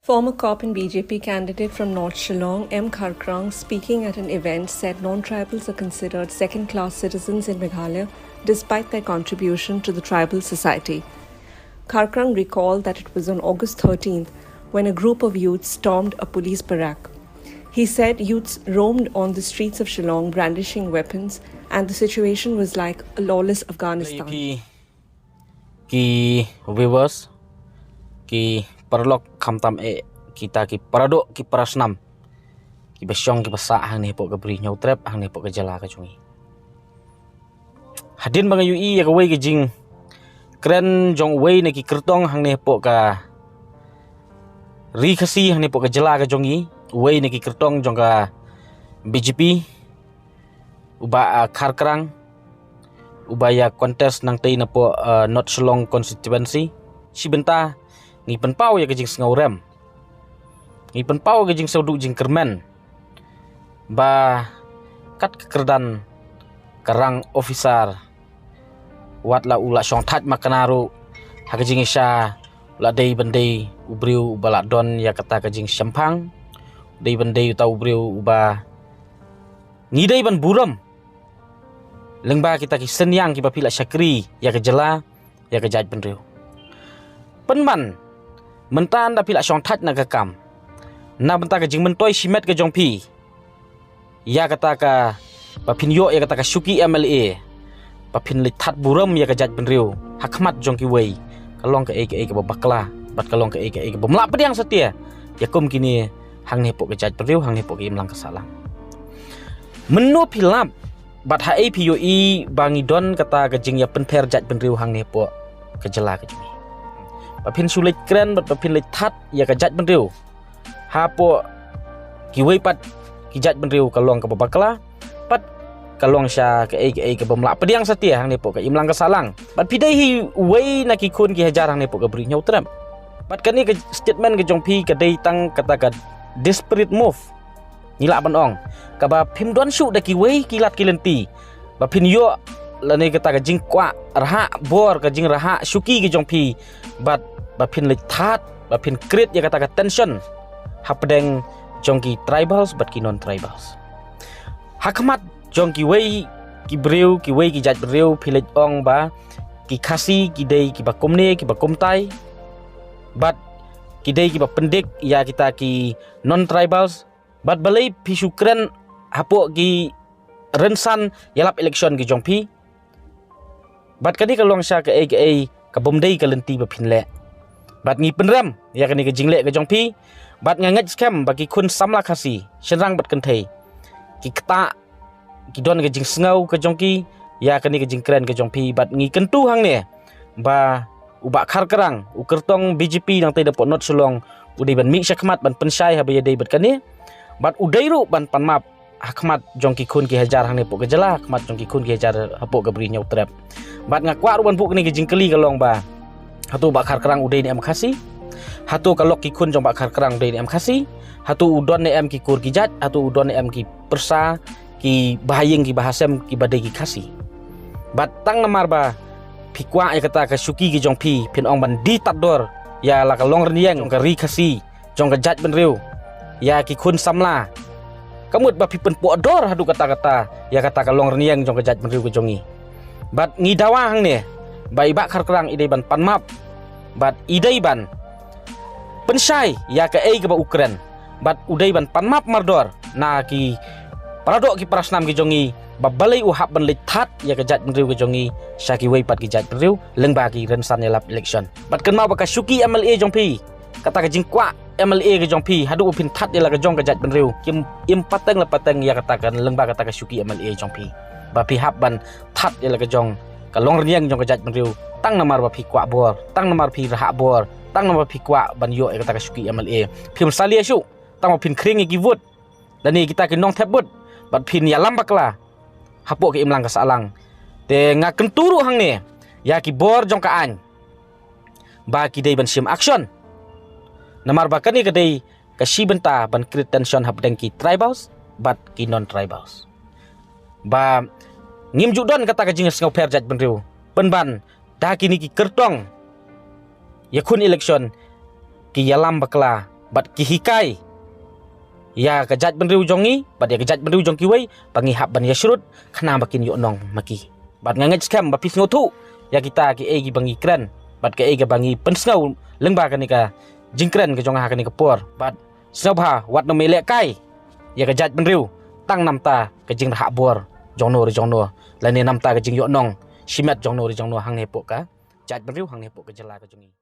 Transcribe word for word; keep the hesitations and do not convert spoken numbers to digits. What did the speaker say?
Former COP and B J P candidate from North Shillong, M Kharkrang, speaking at an event, said non-tribals are considered second-class citizens in Meghalaya despite their contribution to the tribal society. Kharkrang recalled that it was on August thirteenth when a group of youths stormed a police barrack. He said youths roamed on the streets of Shillong brandishing weapons, and the situation was like a lawless Afghanistan. Ki viewers, ki paralok, khamtam eh kita ki paradoh, ki parasnam, ki bashong, ki basah hangne hapoh ka Bri Hynñiewtrep, hangne hapoh ka jylla ka jong ngi. Hadien ba nga ïohi ïa kawei ka jingkren jong uwei na ki kyrtong hangne hapoh ka Ri Khasi, hangne hapoh ka jylla ka jong ngi, uwei na ki kyrtong jong ka B J P, u Bah, ah, Kharkrang, uba ïa contest nangtei napoh, ah, North Shillong constituency. Shi bynta ngi pynpaw ïa ka jingsngew rem, ngi pynpaw ïa ka jingsngewduh jingkyrmen ba kat ka kyrdan ka rang officer, wat la u la shong thait makna ruh, ha ka jingisha u la dei ban dei u briew uba la don ïa kata ka jingshemphang, dei ban dei uta u briew uba ngi dei ban burom lyngba kita ki synñiang kiba phi la shakri ïa ka jylla, ïa ka jaitbynriew. Pynban mynta ynda phi la shong thait na ka kam, na bynta ka jingmyntoi shimet ka jong phi ïa kata ka, ba phin ïoh ïa kata ka shuki M L A, ba phin leit thad burom ïa ka jaitbynriew ha khmat jong kiwei, ka long kaei kaei kaba bakla, bad ka long kaei kaei kaba ym lah pdiang satia ïa kum kine hangne hapoh ka jaitbynriew, hangne hapoh ka imlang ka sahlang. Mynno phi lap bad haei phi ïohi ba ngi don kata ka jingïapynpher jaitbynriew hangne hapoh ka jylla ka jong ngi? Ba phin shu leit kren bad ba phin leit thad ïa ka jaitbynriew hapoh kiwei pat ki jaitbynriew ka long kaba bakla, bad ka long sha kaei kaei kaba ym lah pdiang satia hangne hapoh ka imlang ka sahlang. Bad phi dei hi uwei na ki khun ki hajar hangne hapoh ka Bri Hynñiewtrep. Bad kane ka statement ka jong phi ka dei tang kata ka desperate move, ngi lah ban ong, kaba phim don shuh da kiwei ki lad ki lynti ba phin ïoh lane kata ka jingkwah rhah bor, ka jingrhah shuki ka jong phi, bad ba phin leit thad, ba phin create ïa kata ka tension hapdeng jong ki tribals bad ki non-tribals. Ha khmat jong kiwei ki briew, kiwei ki jaitbynriew, phi leit ong ba ki Khasi ki dei kiba kumne, kiba kumtai, bad ki dei kiba pyndik ïa kita ki non-tribals. Bad balei phi shu kren hapoh ki rynsan ïalap election ki jong phi? Bad kane ka long sha kaei kaei kaba ym dei ka lynti ba phin leh. Bad ngi pynrem ïa kane ka jingleh ka jong phi. Bad nga ngeit skhem ba ki khun samla Khasi, shynrang bad kynthei, ki ktah, ki don ka jingsngew ka jong ki ïa kane ka jingkren ka jong phi. Bad ngi kyntu hangne ba u Bah Kharkrang, u kyrtong B J P nangtei napoh North Shillong, u dei ban mih sha khmat ban pynshai haba ïadei bad kane. Bad u dei ruh ban pan map ha khmat jong ki khun ki hajar hangne hapoh ka jylla, ha khmat jong ki khun ki hajar hapoh ka Bri Hynñiewtrep. Bad nga kwah ruh ban buh kane ka jingkylli ka long ba, hato u Bah Kharkrang u dei ne em Khasi? Hato ka lok ki khun jong u Bah Kharkrang u dei ne em Khasi? Hato u don ne em ki kur ki jait? Hato u don ne em ki pyrsa, ki bahaïing ki bahasem kiba dei ki Khasi? Bad tang namar ba phi kwah ïa kata ka shuki ki jong phi, phin ong ban die tad dor ïa la ka longrynïeng jong ka Ri Khasi, jong ka jaitbynriew, ïa ki khun samla. Ka mut ba phi pynpoh dor haduh katta katta ïa kata ka longrynïeng jong ka jaitbynriew ka jong ngi. Bad ngi dawa hangne ba i Bah Kharkrang i dei ban pan map, bad i dei ban pynshai ïa kaei kaba u kren, bad u dei ban pan map mardor na ki paradoh ki parasnam ki jong ngi ba balei u hap ban leit thad ïa ka jaitbynriew ka jong ngi sha kiwei pat ki jaitbynriew lyngba ki rynsan ïalap election. Bad kynmaw ba ka shuki M L A jong phi, kata ka jingkwah M L A ka jong phi, haduh ba phin thad ïa la ka jong ka jaitbynriew, kim im pateng la pateng ïa kata ka, lyngba kata ka shuki M L A jong phi, ba phi hap ban thad ïa la ka jong ka longrynïeng jong ka jaitbynriew tang namar ba phi kwah bor, tang namar phi rhah bor, tang namar phi kwah ban ïoh ïa kata ka shuki M L A. Phim salia shuh tang ba phin khring ïa ki vote lane kita ki nongthep vote, bad phin ïalam bakla hapoh ka imlang ka sahlang. Te nga kyntu ruh hangne ïa ki bor jong ka aiñ ba ki dei ban shim action, namar ba kane ka dei ka shi bynta ban create tension hapdeng ki tribals bad ki non-tribals. Ba ngim ju don kata ka jingsngewpher jaitbynriew pynban da kine ki kyrtong ïakhun election ki ïalam bakla bad ki hikai ïa ka jaitbynriew jong ngi bad ïa ka jaitbynriew jong kiwei ba ngi hap ban ïashrut khnang ba kin ïoh nong ma ki. Bad nga ngeit skhem ba phi sngewthuh ïa kita kiei kiba ngi kren bad kiei kiba ngi pynsngew lyngba kane ka jingkren ka jong nga ha kane ka por. Bad sngewbha wat nym lehkai ïa ka jaitbynriew tang namta ka jingrhah bor jongno re jongno lane namta ka jingïoh nong shimet jongno re jongno hangne hapoh ka jaitbynriew, hangne hapoh ka jylla ka jong ngi.